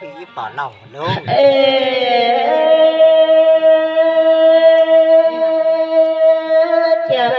Ih baac lauh longx. Eix, jaax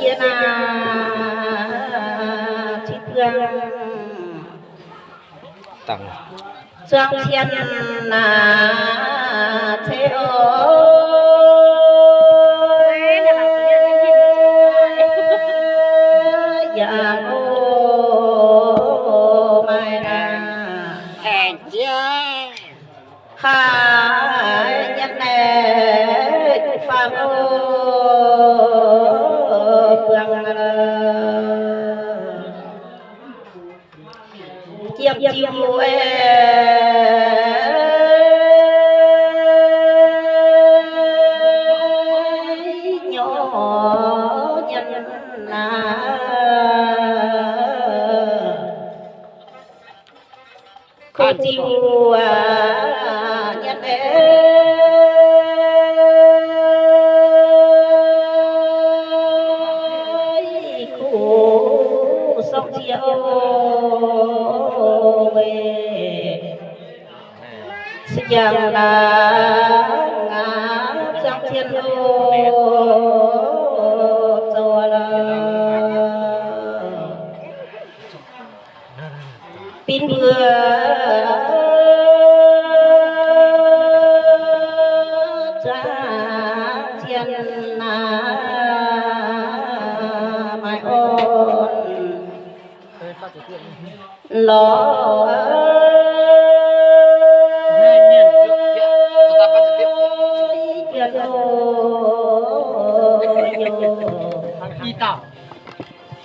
yie naaiv cin buang dangh zuangx cien naaiv ceix oc. Yaac oc, maaih naaiv aengx jiex haaix nyungc naaiv duqv faam oc, buangh lorqc. Jiem jiu, nyorx nyanc naaiv, kuv ziu nyanc, kuv sorng ziu, se jangx laangz zuangx cien oc, zoux lorqc. Bin mbuo zuangx cien naaiv maaih orn lorqc.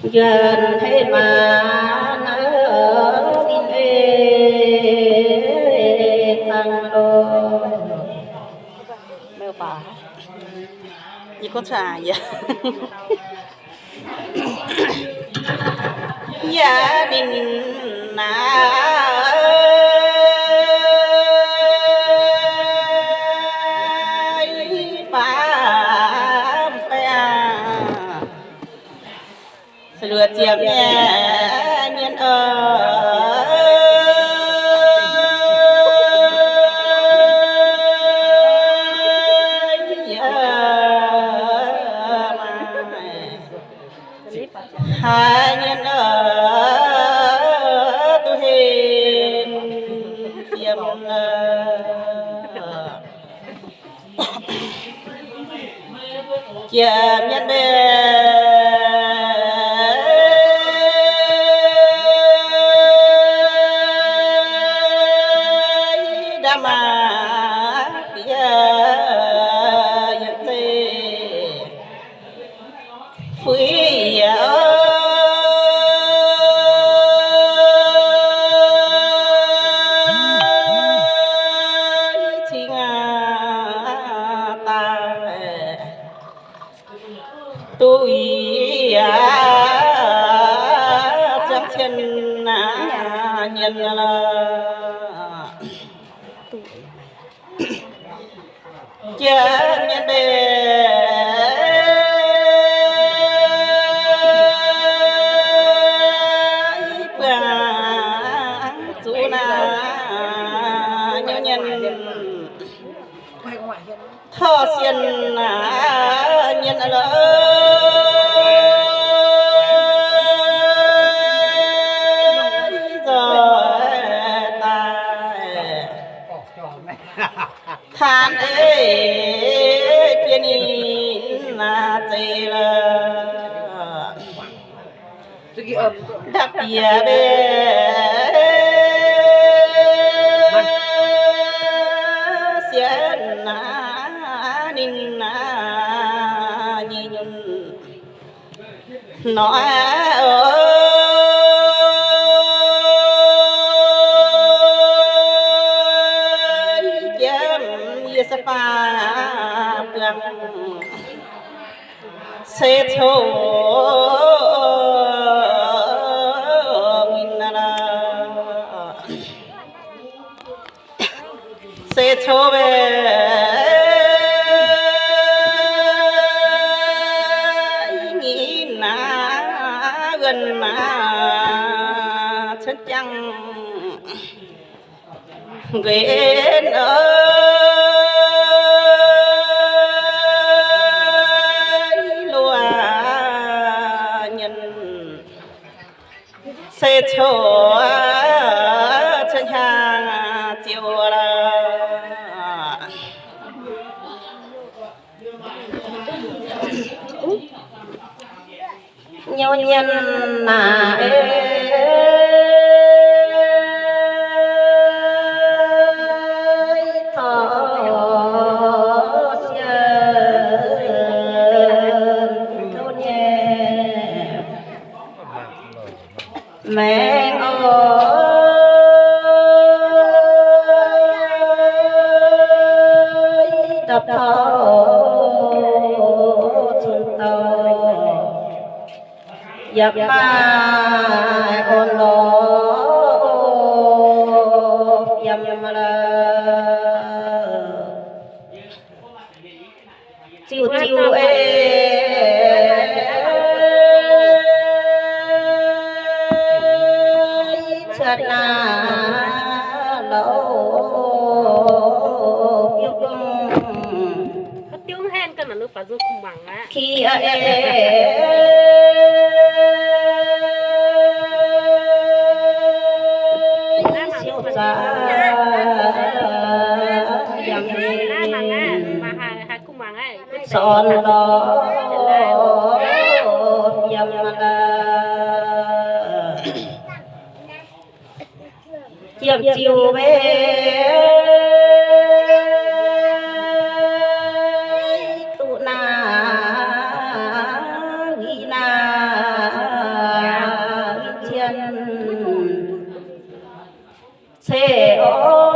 Njuonx hei maaz ninh ei dangh lorqc. Yie gorngv caux yie, yie ninh naaiv faam baeqc luoqc ziepc nyei nyienh oc. Haaix nyungc duqv hemx yiem lorqc. Jiex mienh mbuo nda'maah bieqc yietc zeiv fuix yaac cingx daaih duqv yaac zuangx cien nyienh lorqc. Jiex mienh mbuo buangh zuqc naaiv nyungc nyienh, torqv sienh naaiv nyienh lorqc, nzoih daaih Taan ei jiex ninh naaiv zeiz lorqc. Ndapv bieqc mbe sieqv naaiv ninh naaiv nyei nyunc. Nor, jiem yie se faam buangh se coqv nginh lorqc. Se coqv mbe nginh naaiv, wuonh naaiv cuotv jangx Nquen, luoqc nyienh se coqv cuotv hnyangx ziouc lorqc. Nyouv nyienh naaic, tov sienh duqv nyei maengx oc, dapv taux cun-douh yaac maaih orn-lorqc yiem lorqc. Ziouc ziouc ei, cuotv naaiv louc biuv gong, kiev ei, siouc zaqc yangh sorn lorqc yiem lorqc. Jiem ziouc mbenc duqv naaiv, wih naaiv, wih cien ceqv oc,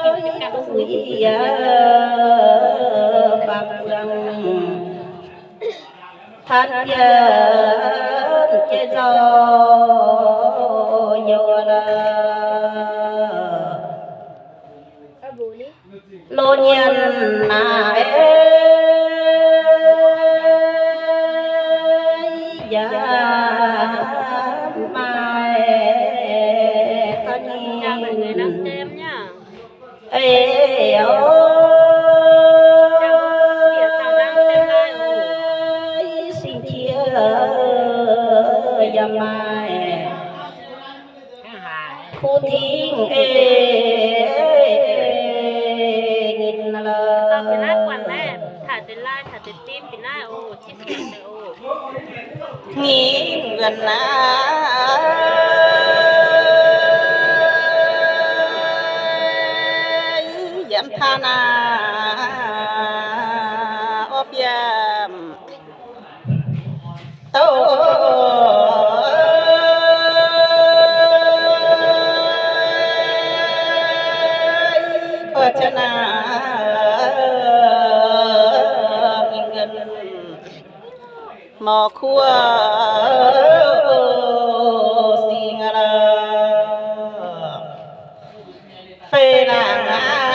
duqv wih yaac faam-buangh. Tan jienv jiex nzauh youh lorqc. Loz nyienh naaic, yaac maaih da'nyeic ei oc, singx qiex yaac maaih kuv tingv ei nyinh lorqc. Nyinh nquenc naaiv, yiem taux naaiv orv yiem douc korv cenx naaiv mingh nqenc morc kuv singx lorqc. Fei laangc naaiv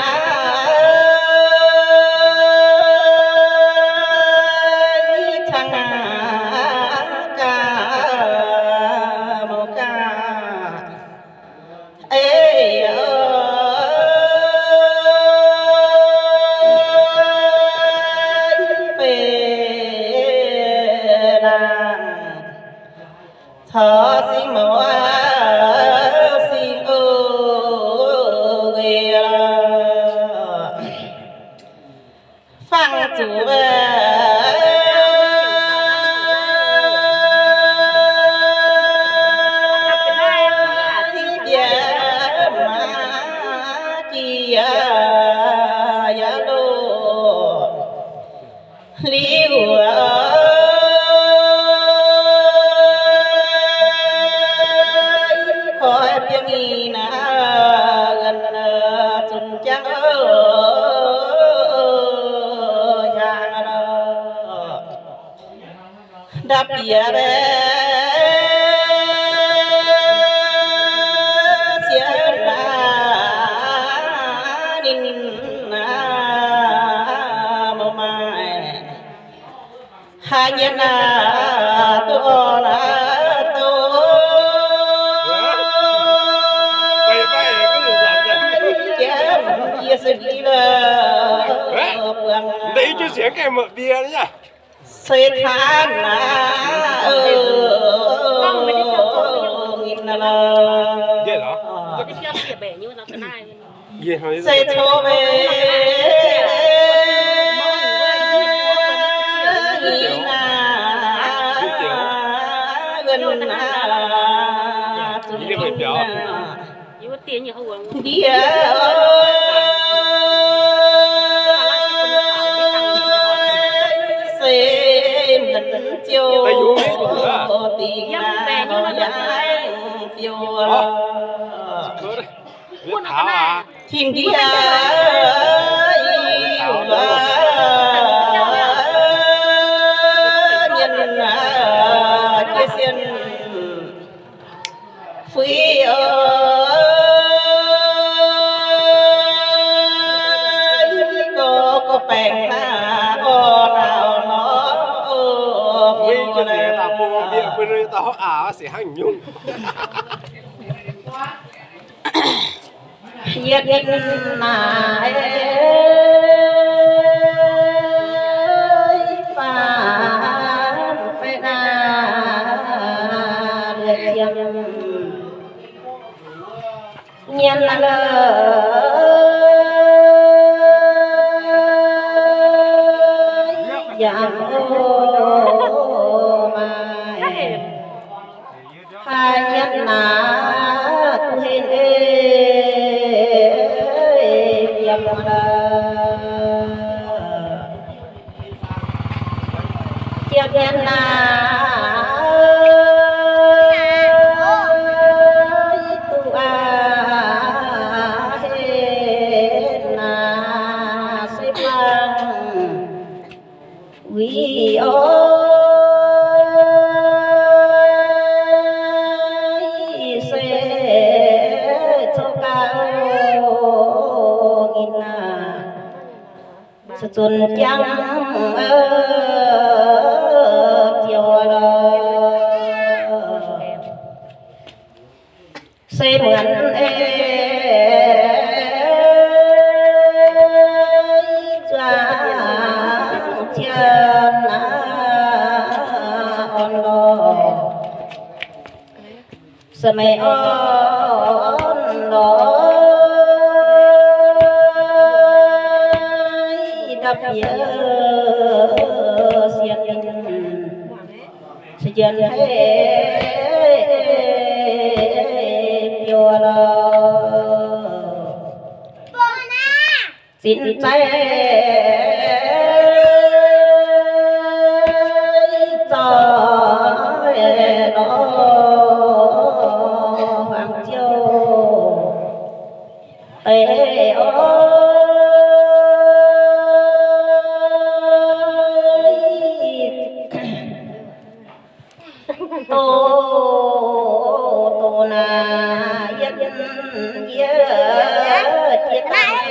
cangx gaax mouz gaax ei oc. Fei laangc corc singx mouz singx oc, fangx zuqc diex maac jiex yaac loz liuz, koi biangh nqi naaiv, zunc jangv hnyangx lorqc. Ndapv bieqc mbaeqc sieqv laac ninh naaiv mouz maaih haaix nyungc naaiv duqv orn naaiv doz. Gaengh mbuoqc mbie nyei. Se taan aqv, ninh se tov meih ndie se mienh ziouc dingc ziouc. Tin-ndiev mienh jiex sienh fui, gorqv-gorqv baengc haav orn auv nor, fui jienv nzengc daaih bung bieqc bun dauh aac se hnangv nyungc. Yietc ninh naaic faam fai naaic liepc ziepc nyienh lorqc, yaac oc maaic. Haaix nyungc naaic duqv henv ei yiem, ziepc nyienh naaic duqv aqc henv naaic se bangc Wih oix se coqv gaax oc, nginh aah, se zunc jangv ziouc lorqc. Se muonz ei zuangx jien orn lorqc, se meih orn lorqc, ndapv bieqc sien ninh. Se jien haiz biouv lorqc, zinh zeiz zoih lorqc, huaang ziouc deix oix doh, doh naaic yietv yie jiex daaih.